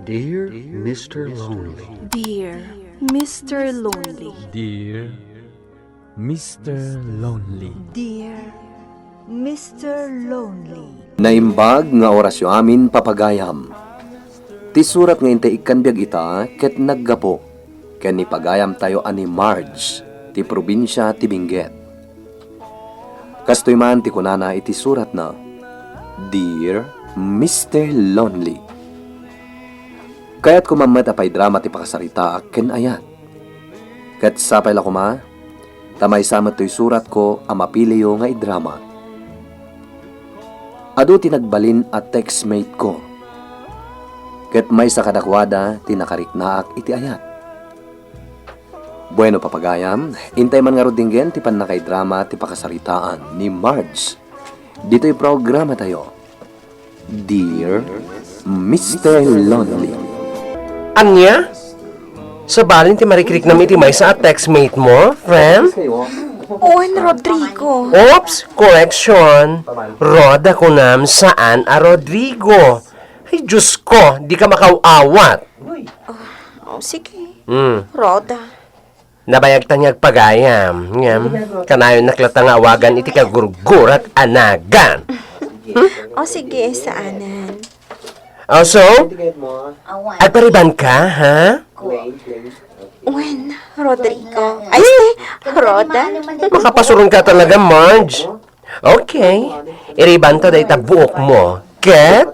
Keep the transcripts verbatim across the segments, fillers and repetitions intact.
Dear Mister Lonely. Dear Mister Lonely. Dear Mister Lonely. Dear Mister Lonely. Naimbag nga orasyo amin, papagayam. Ti surat nga intay ikkan biag ita ket naggapu ken ni pagayamtayo a ni Marge ti probinsia ti Benguet. Kastoy man ti kunana iti suratna, "Dear Mister Lonely." Kayatko man met a paidrama ti pakasaritaak ken ayat. Ket sapay la koma, ta maysa met toy suratko a mapiliyo nga idrama. Adu ti nagbalin a textmate ko. Ket maysa kadakuada ti nakariknaak iti ayat. Bueno, papagayam, intay man ngarud dinggen ti pannakaidrama ti pakasaritaan ni Marge ditoy programatayo, Dear Mister Lonely. Ania? Sabali ti marikriknam iti maysa a textmate mo, friend? Wen, Rodrigo. Oops! Correction! Roda kunam, saan a Rodrigo. Ay, Diyos ko, di ka makaw-awat. Oh, sige. Hmm. Roda. Nabayag ta nga agpagayam, ngem kanayon nak latta nga awagan iti kagurgurak a nagan. O sige, saanen. O, so, agpariban ka, ha? Wen, Rodrigo. Ay, Roda. Makapasuron ka talaga, Marge. Okay. Iribanta dayta buok mo. Ket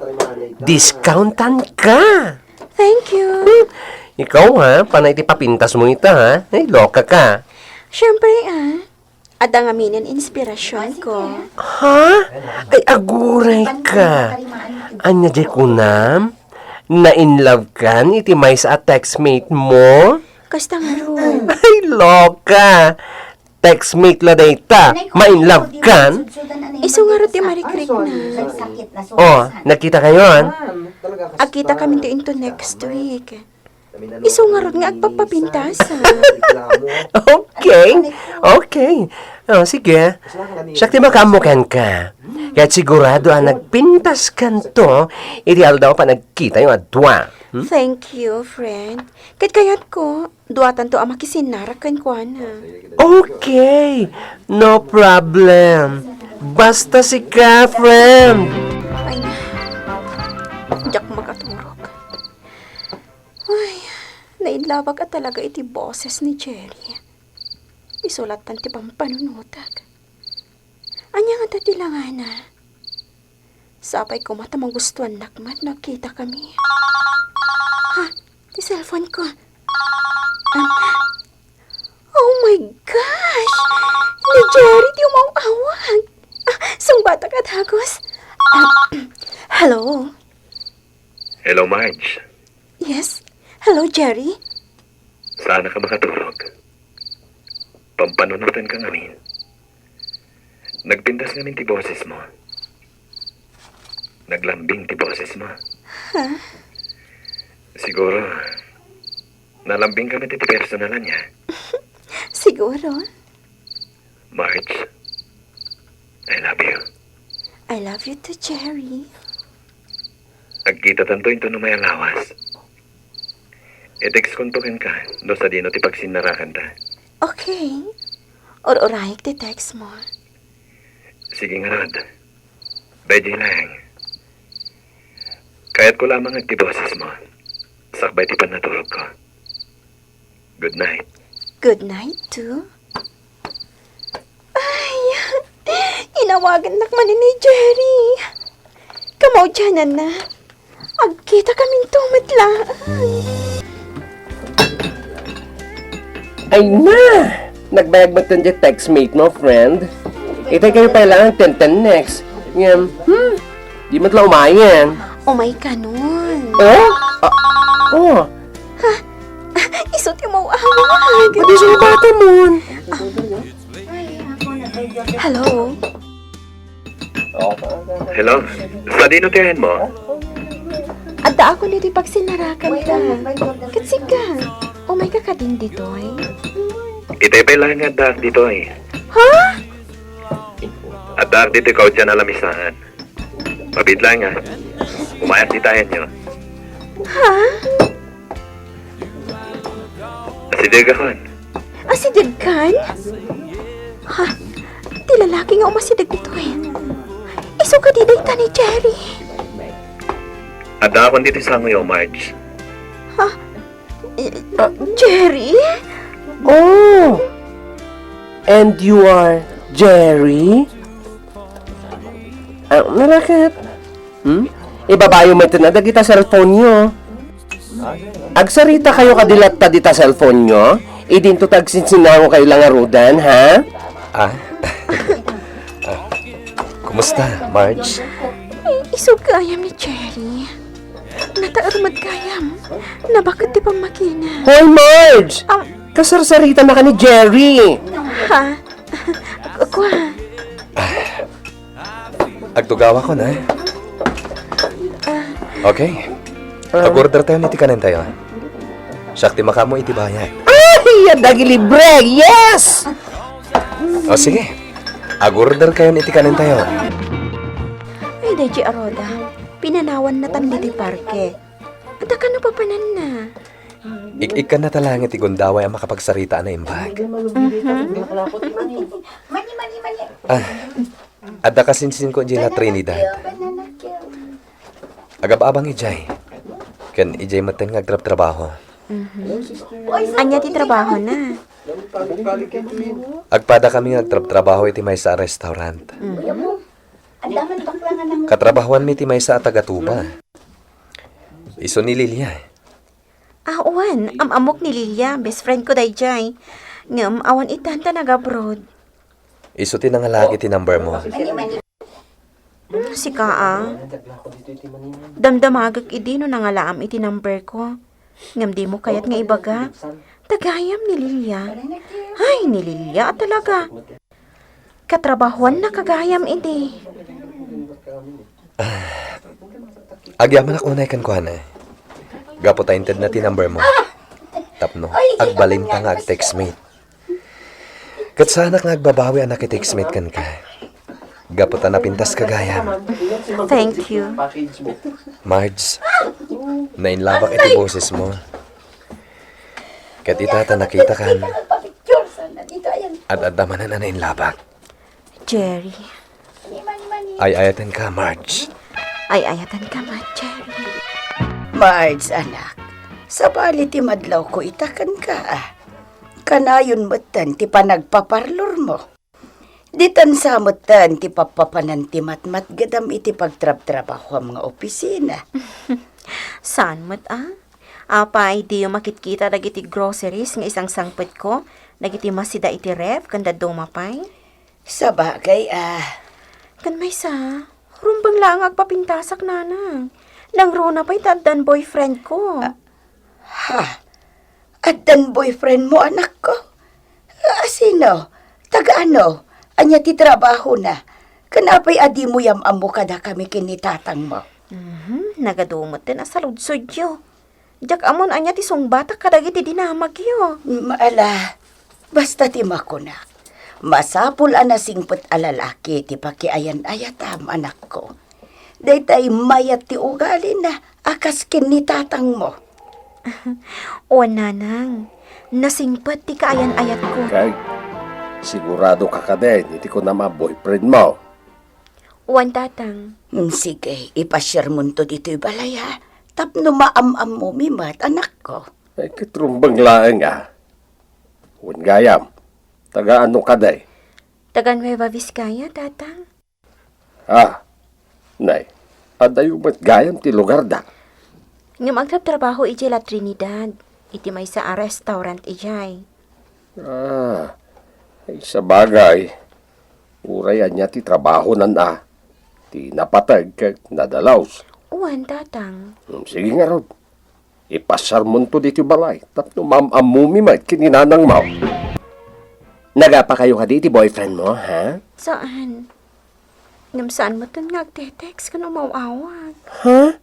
discountan ka. Thank you. Hmm. Ikaw, ha? Panay ti papintas mo ita, ha? Ay, loka ka. Siyempre, ah. Adda ngaminen inspirasyon ko. Ha? Ay, aguray ka. Ania diay kunam? Na-in love kan iti maysa a textmate mo? Kasta ngarud. Ay, loka. Textmate la dayta, ma-in love kan? Isu ngarud ti marikriknam. Oh, nagkita kayon? Agkita kami ti into next week. Isu ngarud nga agpapapintasan. Okay, okay. Oh, sige. Siak ti makaammo kenka. Ket sigurado a nagpintas kanto iti aldaw a panagkitayo a dua. Hmm? Thank you, friend. Ket kayatko, duatanto a makisinnarak kenkuana. Okay, no problem. Basta sika, friend. Ay, diak makaturog. Ay, nainlabak a talaga iti boses ni Jerry. Isu lattan ti pampanunotak. Ania ngata ti langana? Sapay koma ta magustuannak met no agkita kami. Ha? Ti cellphone ko. Ah, oh my gosh! Ni Jerry ti umaw-awag! Ah, sungbatak a dagus. Ah, hello? Hello, Marge. Yes? Hello, Jerry? Saan ka makaturog? Pampanunotan ka ngamin. Nagpintas ngamin ti boses mo. Naglambing ti boses mo. Ha? Siguro, nalambing ka met iti personal ania. Siguro. Marge, I love you. I love you too, Jerry. Agkitatanto inton umay a lawas. I-text konto kenka no sadino ti pagsinnarakanta. Okay. Ur-urayek ti text mo. Sige ngarud. Daydiay laeng. Kayatko lamang ti boses mo. Sakbay ti pannaturogko. Good night. Good night too. Ay, inawagannak manen ni Jerry. Kamaudiananna. Agkita kaminto met laeng. Ay na! Nagbayag met ti textmate mo, friend. Itay kayo pay laeng ten ten next. Ngem, hmm? Di met la umayen. Umay kanon. Oh? Ah, oh. Ha? Isu ti umaw-awag. Adi, sungbatam. Hello? Hello? Sadino ti ayanmo? Addaakon iti pagsinnarakanta. Ket sika, umayka kadin ditoy? Itay pay laeng nga addaak ditoy. Ha? Addaak ditoy kaudian a lamisaan. Mabiit laeng, a. Umayak dita ayanyo. Ha? Asidegakon. Asidegkan? Ha? Ti lalaki nga umasideg ditoy. Isu kadi dayta ni Jerry? Addaakon ditoy sangoyo, Marge. Ha? Eh, Jerry? Oh! And you are Jerry? Ah, nalakat? Hmm? Ibabayo met na dagita cellphone-yo. Agsarita kayo kadi latta dita cellphone-yo? Idinto ta agsinsinango kayo la ngaruden, ha? Ah? Ah, kumusta, Marge? Ay, isu gayam ni Jerry. Nataer met gayam. Nabaket ti pammakina. Hoy, Marge! Ah. Kasarsarita na ka ni Jerry. Ha? Kua. Agtugawakon, eh. Ah. Okay. Ah. Ag-order tayo iti kanentayo. Siak ti makaammo iti bayad. Ay, adda iti libre! Yes! O, sige. Ag-order kayo iti kanentayo. Ay, daydi a Rhoda. Pinanawan natan ditoy parke. Adda kano papananna? Ik-ikkan na ta laeng iti gundaway a makapagsarita a naimbag. Mhm. Ah, adda kasinsinko idiay la Trinidad. Agab-abang idiay. Ken idiay metten nga agtrabtrabaho. Mhm. Ania ti trabahona? Agpadakami nga agtrabtrabaho iti maysa a restaurant. Mhm. Katrabahoanmi ti maysa a taga-Tuba. Isu ni Lilia. Ah, wen, am-ammok ni Lilia, best friend ko daydiay. Ngem awan itan ta nag-abroad. Isu ti nangalaak iti number mo. Hmm, sika a. Damdamagek idi no nangalaam iti number ko. Ngem dimo kayat nga ibaga. Ta gayam ni Lilia. Ay, ni Lilia talaga. Katrabahoanna ka gayam idi. Ah, agyamanak unay kenkuana. Gapu ta intedna ti number mo. Tapno, agbalinta nga ag-textmate. Ket saanak nga agbabawi a nakitextmate kenka. Gapu ta napintas ka gayam. Thank you. Marge, nainlabak iti boses mo. Ket ita ta nakitakan, ad-adda manen a nainlabak. Jerry. Ay-ayatenka, Marge. Ay-ayatenka met, Jerry. Marge, anak, sabali ti madlawko ita kenka. Kanayon metten ti panagpaparlormo. Ditan sa metten ti pappapanan ti matmatgedam iti pagtrabtrabahoam nga opisina. Saan met a? Apay, diyo makitkita dagiti groceries nga isangsangpetko, dagiti masida iti ref, ken dadduma pay? Sabagay a. Ken maysa, rumbeng laeng nga agpapintasak, nanang. Nangruna pay ta addan boyfriendko. Ah, ha? Addan boyfriendmo, anakko? A, sino? Taga ano? Ania ti trabahona? Ken apay a dimo yam-ammo kadakami ken ni tatangmo? Mhm, nagadu metten a saludsodyo. Diak ammon ania ti sungbatak kadagiti dinamagyo. Mm, ala, basta ti makunak, masapul a nasingpet a lalaki ti pakiayan-ayatam, anakko. Daytay mayat ti ugalina a kas ken ni tatangmo. Wen, nanang, nasingpet ti kaayan-ayatko. Kay, sigurado ka kadin iti kunam a boyfriendmo? Wen, tatang. Mm, sige, ipasiarmonto ditoy balay, ha? Tapno maam-ammomi met, anakko. Ay, ket rumbeng laeng, a. Wen gayam, taga ano kadi? Taga Nueva Vizcaya, tatang. Ah, nay, adayo met gayam ti lugarda. Ngem agtrabtrabaho idiay La Trinidad, iti maysa a restaurant idiay. Ah, ay, sabagay. Uray ania ti trabahonan a, ti napateg ket nadalus. Wen, tatang. Hmm, sige ngarud. Ipasiarmonto ditoy balay tapno maam-ammomi met ken ni nanangmo. Nagapa kayo kadi iti boyfriendmo, ha? Saan? Ngem saan metten nga agte-text ken umaw-awag. Ha?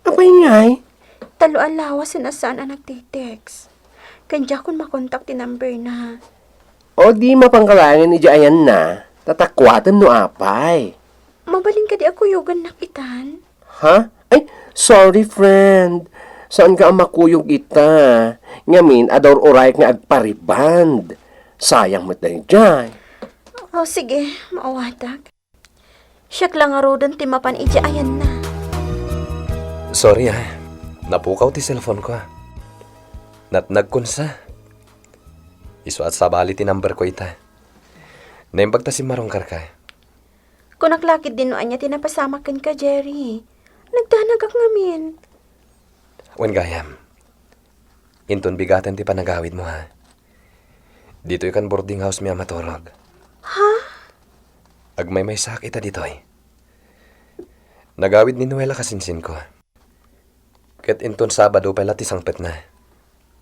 Apay ngay? Tallo a lawasen a saan a nagte-text. Ken diakon makontak ti numberna. O di mapanka laengen idiay ayanna, ta takuaten no apay. Mabalin kadi a kuyogannak itan? Ha? Ay, sorry, friend. Saanka a makuyog ita? Ngamin, adda ur-urayek nga agpariband. Sayang met daydiay. O, sige, maawatak. Siak la ngaruden ti mapan idiay ayanna. Sorry, ah. Napukaw ti cellphone ko, ah. Natnagkon sa. Isu a sabali ti number ko ita. Naimbag ta simmarungkarka. Kunak la ketdin no ania ti napasamak kenka, Jerry. Nagdanagak ngamin. Wen gayam, inton bigaten ti panagawidmo, ha? Ditoy kan boarding house mi a maturog. Ha? Agmaymaysaak ita ditoy. Nagawid ni Noel a kasinsinko. Ket inton Sabado pay la ti sangpetna.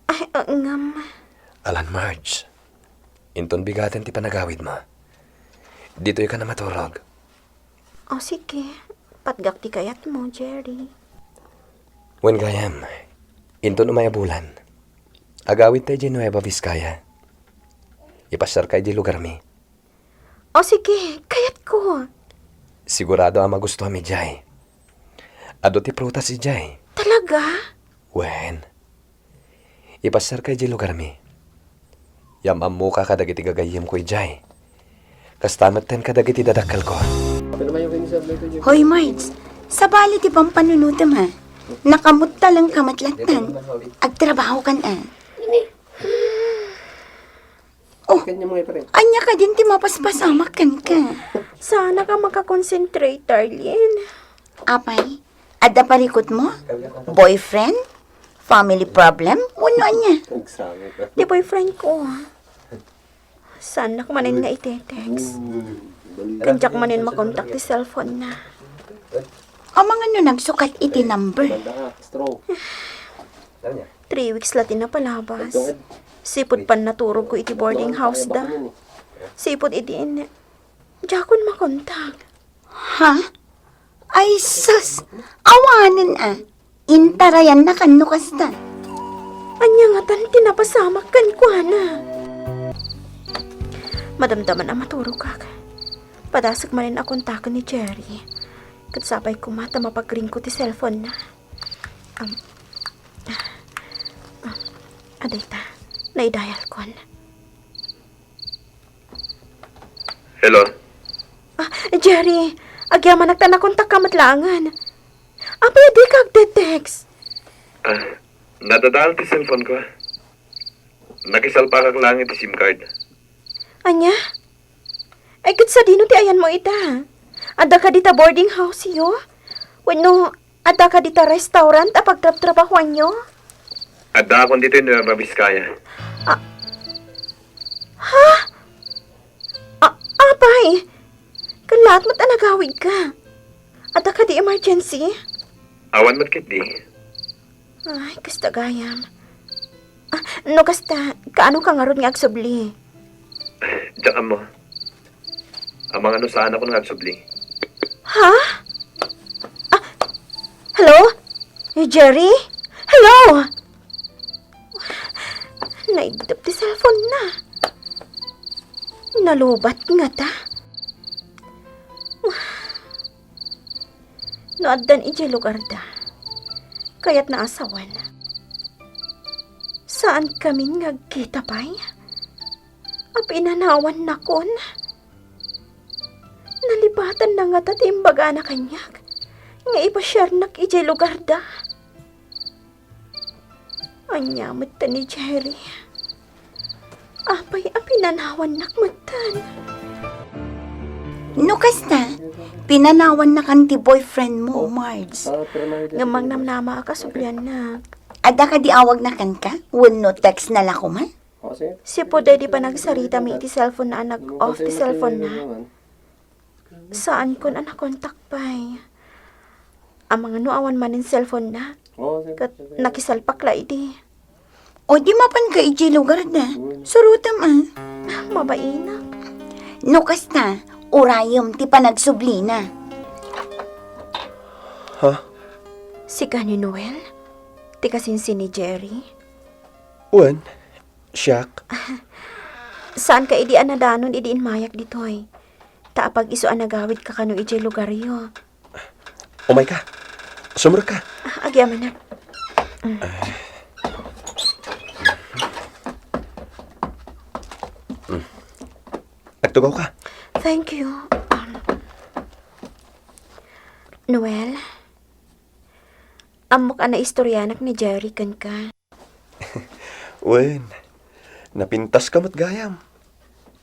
Ay, ah, ngem. Alan Marge, inton bigaten ti panagawidmo, ditoyka a maturog. O, sige. Patgak ti kayatmo, Jerry. Wen gayam, inton umay a bulan, agawidta idiay Nueva Vizcaya. Ipasiarka idiay lugarmi. O sige, kayatko. Sigurado a magustuam idiay. Adu ti prutas idiay. Talaga? Wen, ipasiarka idiay lugarmi. Yam-ammoka kadagiti gagayyemko idiay. Kasta metten kadagiti dadakkelko. Hoy, Marge, sabali ti pampanunotem, ha? Nakamutta lang ka met latta. Agtrabahokan, a. Oh, ania kadin ti mapaspasamak kenka? Saanak a makakonsentrate, Darlene. Apay, adda parikutmo? Boyfriend? Family problem? Wenno ania? Ti boyfriendko. Saannak manen nga ite-text. Ket diak manen makontak ti cellphone-na. Amangan no nagsukat iti number. Three weeks la ti napalabas. Sipud pannaturogko iti boarding house-da. Sipud idin, diakon makontak. Ha? Ay, sus! Awanen, a. Intarayannakan no kasta. Ania ngatan ti napasamak kenkuana? Madamdaman a maturogak. Padasek manen a kontaken ni Jerry. Ket sapay koma ta mapag-ring-ko ti cellphone-na. Um, um, adayta, naidial-kon. Hello? Ah, Jerry, agyamanak ta nakontakka met laengen. Apay a dika agte-text? Ah, nadadael ti cellphone-ko. Nakisalpakak laeng iti SIM card. Ania? Ay, ket sadino ti ayanmo ita? Adda kadi ta boarding house-yo? Wenno, adda kadi ta restaurant a pagtrabtrabahoanyo? Addaakon ditoy Nueva Vizcaya. Ah, ha? A-, apay? Ken laat met a nagawidka. Adda kadi emergency? Awan met ketdi. Ay, kasta gayam. Ah, no kasta, kaanoka ngarud nga agsubli? Diak ammo. Amangan no saanakon nga agsubli. Ha? Ah, hello? Eh, Jerry? Hello? Naigdep ti cellphone-na. Nalubat ngata. No addan idiay lugarda, kayatna a sawen. Saankamin nga agkita pay? Apay, inanawannakon? Nalibatanna ngata ti imbagana kaniak nga ipasiarnak idiay lugarda? Ania metten ni Jerry? Apay a pinanawannak metten? No kasta, pinanawannakan ti boyfriend mo, Marge. Ngem mangnamnama a kasubliannak. Adda kadi awagna kenka? Wenno text-na la koma? Sipud daydi panagsaritami iti cellphone-na a nag-off ti cellphone-na. Saankon a nakontak pay. Amangan no awan manen cellphone-na. Ket nakisalpak la idi. O di mapanka idiay lugarda. Surotem, a. Mabainak. No kasta, urayem ti panagsublina. Ha? Sika ni Noel? Ti kasinsin ni Jerry? Wen, siak. Saanka idi a nadanon idi immayak ditoy? Ta apag-isu a nagawidka kano idiay lugaryo. Umayka. Sumrek ka. Ah, agyamanak. Agtugaw ka. Thank you. Um, Noel, ammok a naistoryanak ni Jerry kenka. Wen, napintaska met gayam.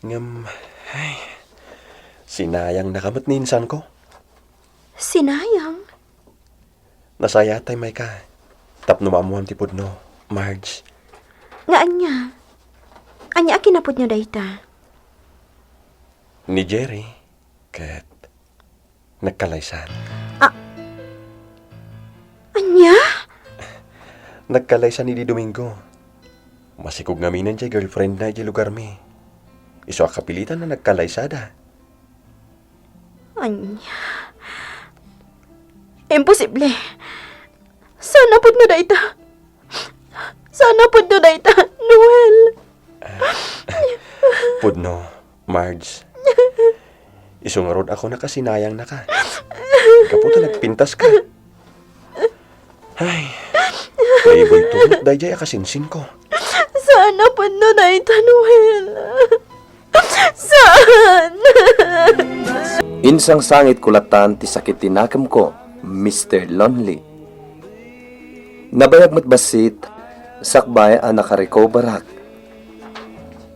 Ngem, ay, sinayangnaka met ni insanko. Sinayang? Nasayaat tay mayka tapno maammoam ti pudno, Marge. Nga ania? Ania a kinapudno dayta? Ni Jerry ket nagkalaysan. A-, ania? Nagkalaysan idi Domingo. Masikog ngaminen diay girlfriendna idiay lugarmi. Isu a kapilitan a nagkalaysada. Ania? Imposible. Saan a pudno dayta? Saan a pudno dayta, Noel? Pudno, Marge. Isu ngarud a kunak a sinayangnaka. Gapu ta nagpintaska. Ay, naibuyto met daydiay a kasinsinko. Saan a pudno dayta, Noel. Saan? Insangsangitko lattan ti sakit ti nakemko, Mister Lonely. Nabayag met bassit, sakbay a nakarecoverak.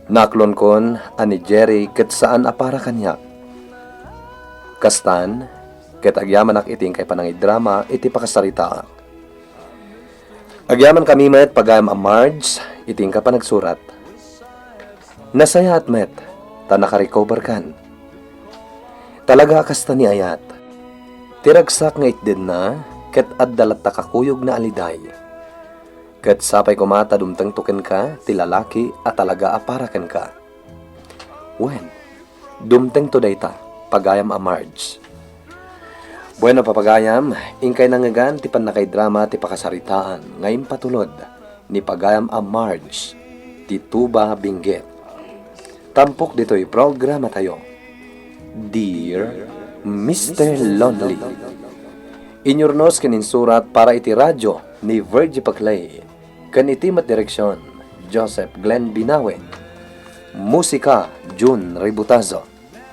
Naaklonkon a ni Jerry ket saan a para kaniak. Kastan, ket agyamanak iti inkay panangidrama iti pakasaritaak. Agyamankami met pagayam a Marge iti inka panagsurat. Nasayaat met ta nakarecoverkan. Talaga a kasta ni ayat. Ti ragsak nga itdedna ket adda latta kakuyogna a liday. Ket sapay koma ta dumtengto kenka ti lalaki a talaga a para kenka. Wen, dumtengto dayta, pagayam a Marge. Bueno, papagayam, inkay nangngegan ti pannakaidrama ti pakasaritaan nga impatulod ni pagayam a Marge, ti Tuba Benguet. Tampok ditoy programatayo, Dear Mister Lonely. Inyurnos ken insurat para iti radyo ni Virgie Paclay. Ken iti met direksion, Joseph Glenn Binawe. Musika, Jun Ributazo.